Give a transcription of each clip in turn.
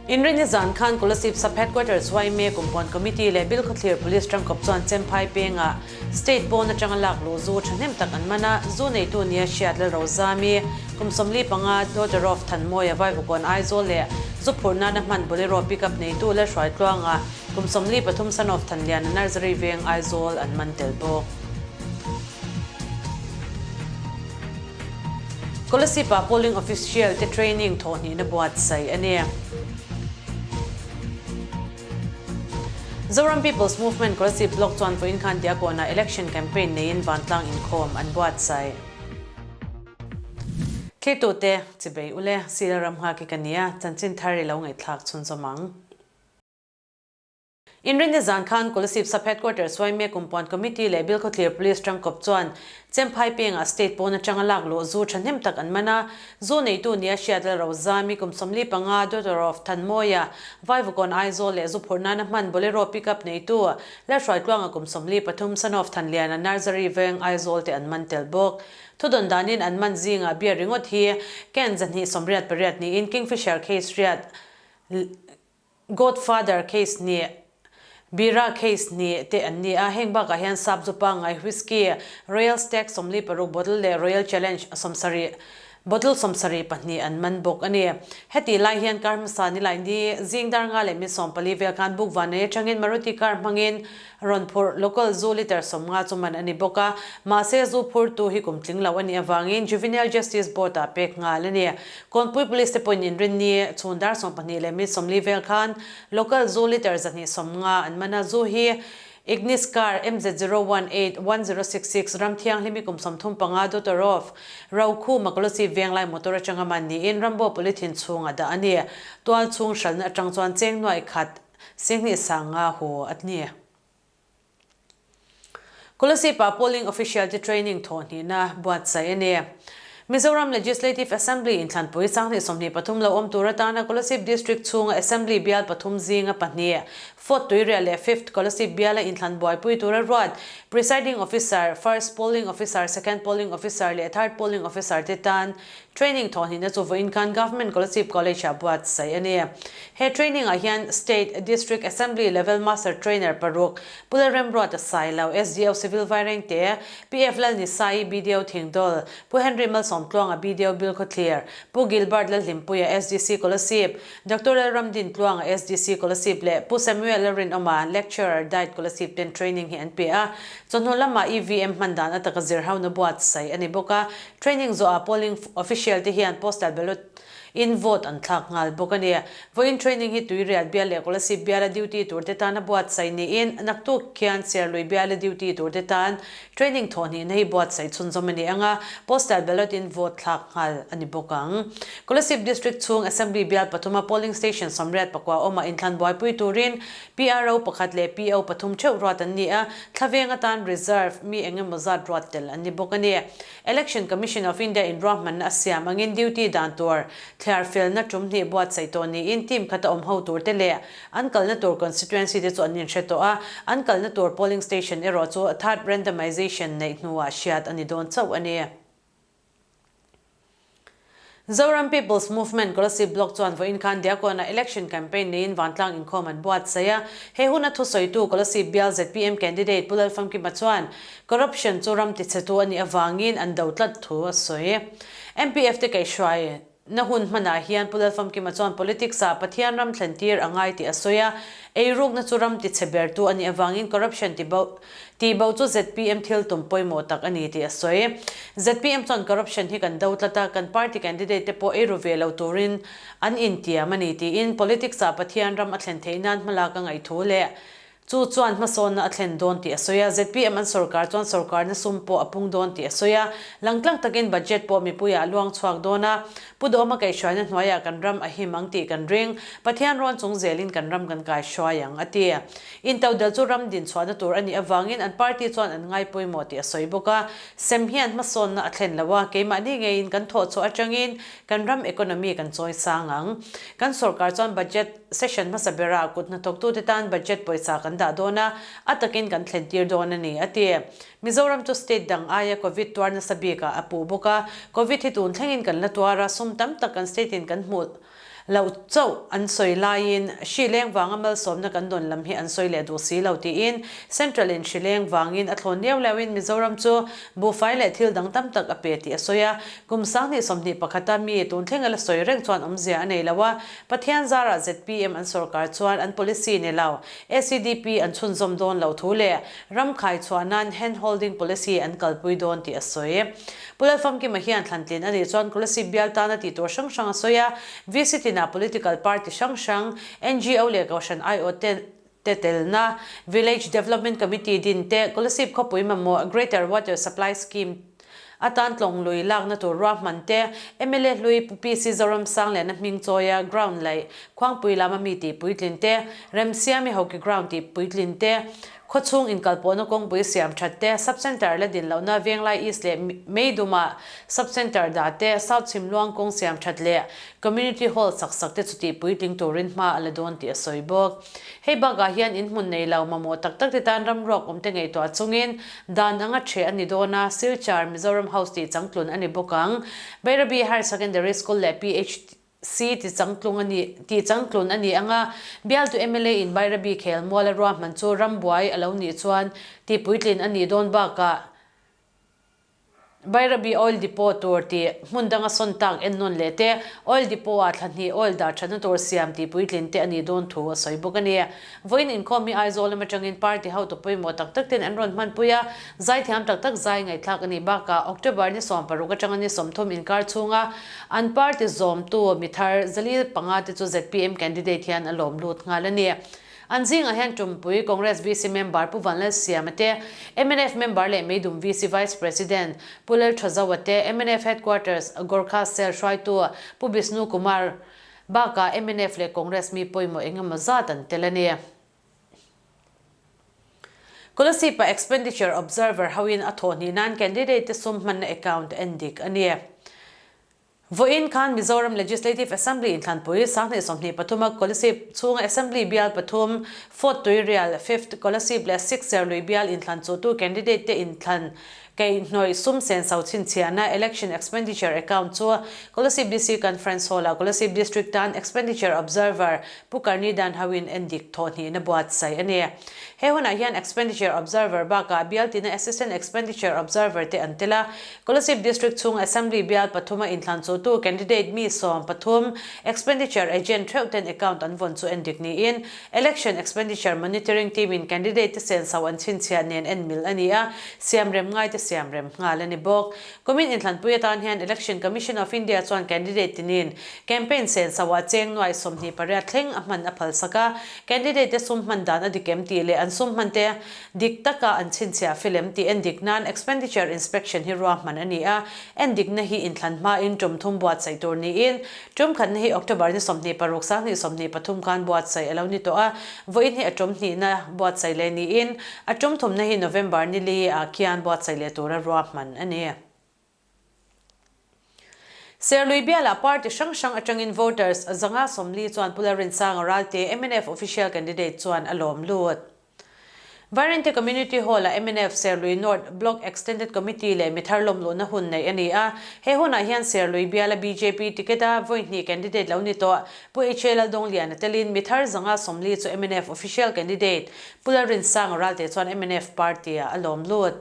Inrinni zan khan Kolasib Sub-Headquarters yma Kumpuan Committee leh Bilkhawthlir Police tangkawp chuan Chemphai pengah State pawn atanga lak luh zu thahnem tak an man a, zu neitu nia hriat Lalrozami, kum 45, daughter of Thanmawia Vaivukawn Aizawl leh zu phurh nana hman Bolero pickup neitu Lalhruaitluanga, kum 43 son of Thanliana Nursery veng Aizawl an man tel bawk. Kolasib-ah polling official te training thawhhnihna buatsaih a ni. Zoram People's Movement Kolasib Block chuan vawiin khan Diakona election campaign neiin vantlang inkhawm an buatsaih. Thlirtute, chibei ule, Sila ram nghak hi ka nia, chanchin thar i lo ngaihthlak chhunzawm ang. Inrinni zan khan Kolasib Sub Headquarters yma Kumpuan Committee leh Bilkhawthlir Police tangkawp chuan Chemphai pengah State pawn atanga lak luh zu thahnem tak an man a, zu neitu nia hriat Lalrozami kum 45, daughter of Thanmawia, Vaivukawn Aizawl leh zu phurh nana hman Bolero pickup neitu Lalhruaitluanga kum 43, son of Thanliana Nursery Veng Aizawl te an man tel bawk. Thudawn danin an man zingah beer ringawt hi can 288 niin Kingfisher case riat Godfather case nih, Bira case nih te an ni a, heng bakah hian sap zu pangngai whisky, Royal Stag 46 bottle leh Royal Challenge 70 bottle 72 an man bawk a ni. Heti lai hian kar hmasa ni lai ni zing dar nga leh mi 14 vel khan buk vanei atangin Maruti car hmangin rawn phurh local zu litre 50 chu man a ni bawk a, mahse zu phurtu hi kum tling lo a nih avangin Juvenile Justice Board ah pek nghal a ni. Kawnpui Police te pawhin inrinni chhun dar 12 leh mi 40 vel khan local zu litre 250 an man a, zu hi Ignis car MZ0181066 ram thianghlimi kum 35 daughter of Rokhu Makolosi Venglai motor atanga man niin Rambo polythene chhungah dah a ni. Tual chhung hralhna atang chuan cheng nuai khat Singhnih sanga hu a ni. Kolasib-ah polling official te training thawhhnihna buatsaih a ni. Mizoram Legislative Assembly inthlanpui sanghnih 23 lo awm tur atana Kolasib District chhunga Assembly bial pathum zinga pahnih, Fourth Tuirial leh Fifth Kolasib biala inthlan buaipui tura ruat Presiding Officer, First Polling Officer, Second Polling Officer leh Third Polling Officer te tan Training thawhhnihna chu vawiin khan Government Kolasib College ah buatsaih a ni. He training ah hian State, District Assembly level Master Trainer paruk, Pu Lalremruata Sailo, SDO Civil Vairengte, PF Lalnisai, BDO Thingdawl, Pu Henry Malsawmtluanga, BDO Bilkhawthlir, Pu Gilbert Lalhlimpuia, SDC Kolasib, Doctor Lalramdin Tluanga, SDC Kolasib leh Pu Samuel Lalrinawma, Lecturer, Diet Kolasib ten training hi an pe a. Chawhnu lamah EVM hman dan ataka zirhona buatsaih a ni bawk a. Training zawhah polling official te hian postal ballot in vote an thlak nghal bawk a ni. Vawiin training hi Tuirial bial leh Kolasib biala duty tur te tan a buatsaih niin naktuk khian Serlui biala duty tur te tan training thawhhnihna hi buatsaih chhunzawm a ni ang a, postal ballot in vote thlak nghal a ni bawk ang. Kolasib District chhung Assembly bial pathuma polling station 84 awmah inthlan buaipui turin PRO pakhat leh PO pathum theuh ruat an ni a, thlaveng atan reserve mi eng emaw zat ruat tel an ni bawk a ni. Election Commission of India in ruahmanna a siam angin duty dan tur thliar felna tum hnih buatsaih tawh niin team khata awm ho tur te leh an kalna tur constituency te chu an inhre tawh a, an kalna tur polling station erawh chu third randomisation neih hnuah hriat a ni dawn chauh a ni. Zoram People's Movement Kolasib Block chuan vawiin khan Diakona election campaign neiin vantlang inkhawm an buatsaih a. He huna thusawitu Kolasib bial zpm candidate Pu Lalfamkima chuan corruption chu ram tichhetu a nih avangin an do tlat thu a sawi. MPF te kaihhruai na hun hmanah hian Pu Lalfamkima chuan politics ah Pathian ram thlen tir a ngai tih a sawi a, eirukna chu ram tichhe bertu a nih avangin corruption ti bo Tih bo chu zpm thil tum pawimawh tak a ni tih a sawi. Zpm chuan corruption hi kan do tlat a, kan party candidate te pawh eiru ve lo turin an intiam a ni tiin politics ah Pathian ram a thlen theih nan hmalak a ngaih thu leh chu chuan hmasawnna a thlen dawn tih a sawi a. Zpm an sorkar chuan sorkarna sum pawh a pung dawn tih a sawi a, langtlang takin budget pawh mipuiah a luang chhuak dawn a, Pu Dawma kaihhruaina hnuaiah kan ram a him ang tih kan ring, Pathian rawn chung zelin kan ram kan kaihhruai ang, a ti. Intodel chu ram din chhuahna tur a nih avangin an party chuan an ngai pawimawh tih a sawi bawk a. Sem hian hmasawnna a thlen lo a, keimahni ngeiin kan thawh chhuah atangin kan ram economy kan chawi sang ang. Kan sorkar chuan budget session hmasa berah kut hnathawktute tan budget pawisa kan dah dawn a, a takin kan thlen tir dawn a ni, a ti. Mizoram chu state dang aia Covid tuar nasa bikah a puh bawk a, Covid hi tun thlengin kan la tuar a, sum tam tak kan state in kan hmuh. Loh chauh an sawi laiin hri leng vanga malsawmna kan dawn lam hi an sawi leh duh si lo tiin Central in hri leng vangin a thlawn liau liauin Mizoram chu buhfai leh thil dang tam tak a pe tih a sawi a. Kum 2021 a mi tun thleng a la sawi reng chuan awmzia a nei lo a, Pathian zarah zpm an sorkar chuan an policy ni lo ACDP an chhunzawm dawn loh thu leh ram khai chhuah nan hand holding policy an kalpui dawn tih a sawi. Pu Lalfamkima hian thlantlin a nih chuan Kolasib bial tana tih tur hrang hrang a sawi a, VC tinah political party hrang hrang, ngo leh Kohhran aiawh te te telna, Village Development Committee din te, Kolasib khawpui mamawh Greater Water Supply Scheme atan tlawng lui lakna tur ruahman te, mla hlui Pu PC Zoramsangliana hming chawia ground laih Khuangpui lama mi tih puitlin te, Remsiami Hockey Ground tih puitlin te, Khawchhung inkalpawhna kawngpui siam that te, Sub Centre la din lohna Venglai East leh Meidumah Sub Centre dah te, South Chhimluang kawng siam that leh Community Hall sak sak te chu tih puitling turin hma a la dawn tih a sawi bawk. Hei bakah hian in hmun nei lo mamawh tak tak te tan ram ruak awm te ngaihtuah chungin dan anga ṭheh a ni dawn a, Silchar Mizoram House tih changtlun a ni bawk ang. Bairabi Higher Secondary School leh PH. Si ti changtlung a ni ti changtlun a ni ang a, bialtu mla in Bairabi khel muala ruahman chu rambuai a lo nih chuan ti puitlin a nih dawn bakah Bairabi Oil Depot tur tih hmun danga sawn tak ennawn leh te, Oil Depot ah thla hnih oil dah thatna tur siam ti puitlin te a nih dawn thu a sawi bawk a ni. Vawiin inkhawm hi Aizawl lam atangin party hotu pawimawh tak tak ten an rawn hmanpui a, zaithiam tak tak zai ngaihthlak a nih bakah October ni 16 atanga ni 30 inkar chhunga an party zawmtu mi thar zali panga te chu zpm candidate hian a lawm lut nghal a ni. An zingah hian Tumpui Congress VC member Pu Vanlalsiama te, mnf member leh Meidum VC Vice President Pu Lalthazaua te, mnf Headquarters Gorkha Cell hruaitu Pu Bishnu Kumar Bakah mnf leh Congress mi pawimawh eng emaw zat an tel a ni. Kolasib-a Expenditure Observer hoin a thawh hnih nan candidate te sum hmanna account en dik a ni. Vawiin khan Mizoram Legislative Assembly inthlanpui 2023 a Kolasib chhunga Assembly bial pathum, Fourth Tuirial, Fifth Kolasib leh Sixth Serlui bial inthlan chuhtu candidate te inthlan Kaihhnawih sum senso chhinchhiahna Election Expenditure Account chu Kolasib DC Conference Hall-ah Kolasib District tan Expenditure Observer Pu Karni Danhauin endik thawhhnihna buatsaih a ni. He hunah hian Expenditure Observer bakah bial tina Assistant Expenditure Observer te an tel a. Kolasib District chhung Assembly bial pathuma inthlan chuhtu candidate mi 13 Expenditure Agent theuh ten account an vawn chu endik niin Election Expenditure Monitoring Team in candidate te senso an chhinchhiah nen en mil a ni a, siam rem ngai te siam rem nghal a ni bawk. Kumin inthlanpui atan hian Election Commission of India chuan candidate tinin campaign senso ah cheng nuai 28 thleng a hman a phalsak a, candidate te sum hman dan a dik em tih leh an sum hman te dik taka an chhinchhiah fel em tih en dik nan Expenditure Inspection hi ruahman a ni a, en dikna hi inthlan hmain tum thum buatsaih tur niin Tum khatna hi October ni 26 2023 khan buatsaih a lo ni tawh a, vawiin hi a tum hnihna buatsaih leh niin a tum thumna hi November ni li ah khian buatsaih leh tura ruahman a ni. Serlui bialah party hrang hrang atangin voters 140 chuan Pu Lalrinsanga Ralte mnf official candidate chuan a lawm lut. Vairengte Community Hall-ah mnf Serlui North Block Extended Committee leh mi thar lawmluhna hun neih a ni a. He hunah hian Serlui biala bjp ticket-a vawi hnih candidate lo ni tawh Pu HA Laldawngliana telin mi thar 140 chu mnf official candidate Pu Lalrinsanga Ralte chuan mnf party-ah a lawm lut.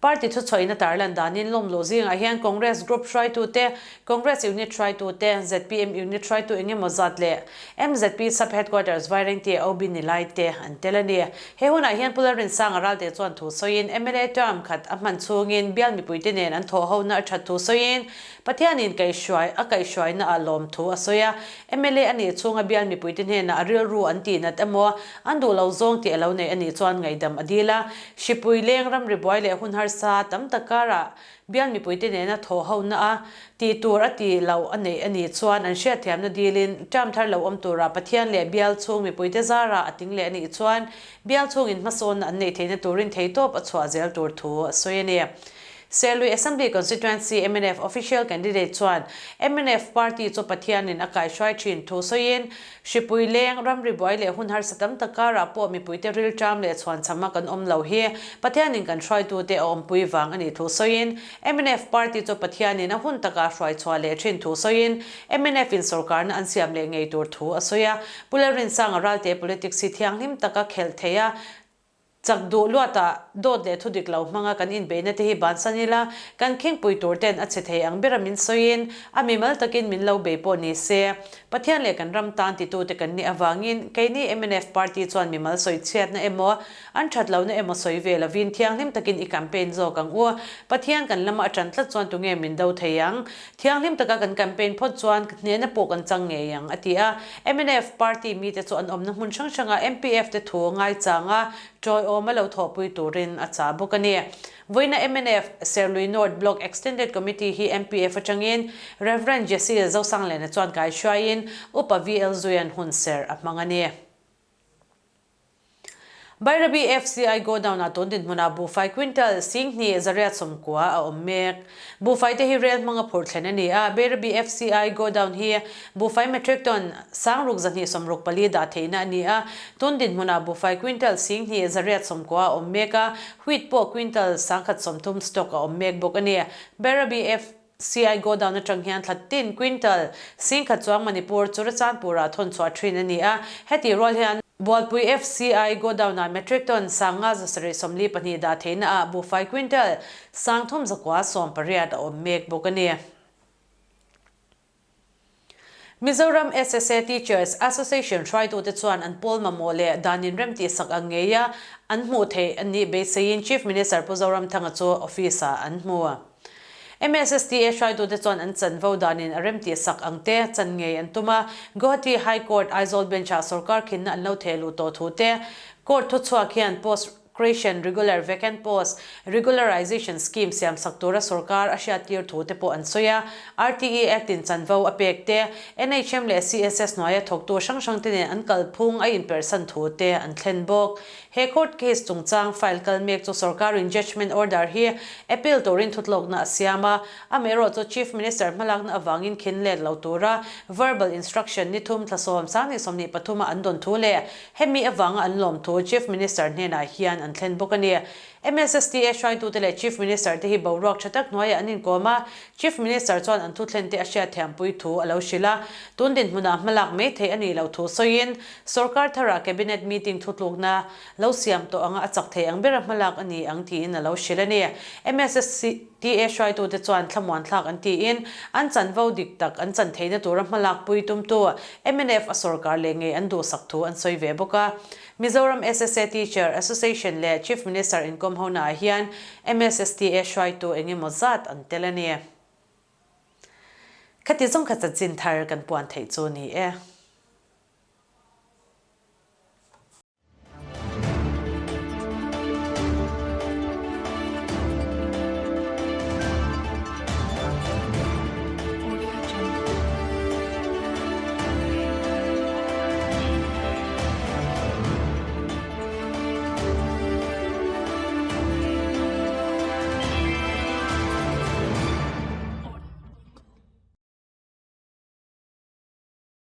Party thuchhuahina tarlan danin lawmluh zingah hian Congress Group hruaitute, Congress Unit hruaitute, zpm Unit hruaitu eng emaw zat leh mzp Sub Headquarters Vairengte OB Nilai te an tel a ni. He hunah hian Pu Lalrinsanga Ralte chuan thu sawiin mla term khat a hman chhungin bial mipuite nen an thawh hona a that thu sawiin Pathianin kaihhruai a kaihhruaina ah lawmthu a sawi a, mla a nih chhunga bial mipuite hnenah a rilru an tihnat emaw an duh lo zawng tih a lo nei a nih chuan ngaihdam a dil a. Hripui leng ramri buai leh hun harsa tam tak karah bial mipuite nena thawh hona a tih tur a tih loh a neih a nih chuan an hriatthiamna dilin term thar lo awm turah Pathian leh bial chhung mipuite zarah a ting leh a nih chuan bial chhungin hmasawnna an neih theihna turin theitawp a chhuah zel tur thu a sawi a ni. Serlui Assembly Constituency mnf Official Candidate chuan mnf Party chu Pathianin a kaihruai thin thu sawiin, Hripui leng, ramri buai leh hun harsa tam tak karah pawh mipuite rilṭam leh chhuanchhama kan awm lo hi Pathianin kan hruaitute a awmpui vang a nih thu sawiin, mnf Party chu Pathianin a hun takah hruai chhuah leh thin thu sawiin, mnf in sorkarna an siam leh ngei tur thu a sawi a. Pu Lalrinsanga Ralte politics hi thianghlim taka khelh theih a, Chak duh luatah dawt leh thudik lo hmanga kan inbeihna te hi bansan ila, kan khingpui tur ten a chhe thei ang bera min sawiin, a mimal takin min lo bei pawh ni se. Pathian leh kan ram tan titute kan nih avangin keini mnf party chuan mimal sawi chhiatna emaw, an that lohna emaw sawi ve lovin thianghlim takin i campaign zawk ang u. Pathian kan lama a tan tlat chuan tunge min do thei ang? Thianghlim taka kan campaign phawt chuan hnehna pawh kan chang ngei ang, a ti a. Mnf party mite chu an awmna hmun hrang hranga MPF te thu ngaichang a, tawiawm a lo thawhpui turin a chah bawk a ni. Vawiina mnf Serlui North Block Extended Committee hi MPF atangin Rev. Jesse Zosanglena chuan kaihruaiin Upa VL Zuian hun serh a hmang a ni. Bairabi FCI Godown-ah tun dinhmunah buhfai quintal 2000 900 a awm mek. Buhfai te hi rel hmanga phurh thlen a ni a, Bairabi FCI Godown hi buhfai metric ton 6264 dah theihna a ni a, tun dinhmunah buhfai quintal 20,900 a awm mek a, wheat pawh quintal 130 stock a awm mek bawk a ni. Bairabi CI Godown atang hian thla tin quintal 10,000 chuang Manipur, Churachandpur-ah thawn chhuah thin a ni a. Hetih rual hian Bualpui FCI Godown-ah metric ton 5742 dah theihna ah buhfai quintal 3318 a awm mek bawk a ni. Mizoram SSA Teachers Association hruaitute chuan an pawl mamawh leh dan inrem tihsak ang ngeia an hmuh theih a nih beiseiin Chief Minister Pu Zoramthanga chu office-ah an hmu. MSSTA hruaitute chuan an chanvo danin a rem tihsak ang te chan ngei an tum a, Guwahati High Court Aizawl Bench-ah sorkar khinna an lo theh luh tawh thu te Court thuchhuak hian post Creation Regular Vacant Post Regularization Scheme siamsak tura sorkar a hriattir thu te pawh an sawi a. RTE Act in chanvo a pek te, NHM leh CSS hnuaia thawktu hrang hrang te nen an kalphung a inperhsan thu te an thlen bawk. He court case chungchang file kal mek chu sorkarin judgement order hi appeal turin thutlawkna a siam a, amaherawh chu Chief Minister hmalakna avangin khin let lo tura verbal instruction ni thum thla sawm 2023 a an dawn thu leh Hemi avanga an lawmthu Chief Minister hnenah hian an thlen bawk a ni. MSSTA hruaitute leh Chief Minister te hi boruak tha tak hnuaiah an inkawm a, Chief Minister chuan an thuthlente a hriatthiampui thu a lo hrilh a, tun dinhmunah hmalak mai theih a nih loh thu sawiin sorkar tharah Cabinet meeting thutlukna lo siam tawh anga a chak thei ang bera hmalak a ni ang tiin a lo hrilh a ni. MSSTA hruaitute chuan thlamuan thlak an tiin an chanvo dik tak an chan theihna tura hmalak pui tumtu Mnf a sorkar leh ngei an duhsak thu an sawi ve bawk a. Mizoram SSA Teacher Association leh Chief Minister inkawm honaah hian MSSTA hruaitu eng emaw zat an tel a ni. Khati zawng kha chanchin thar kan puan theih chu ni e.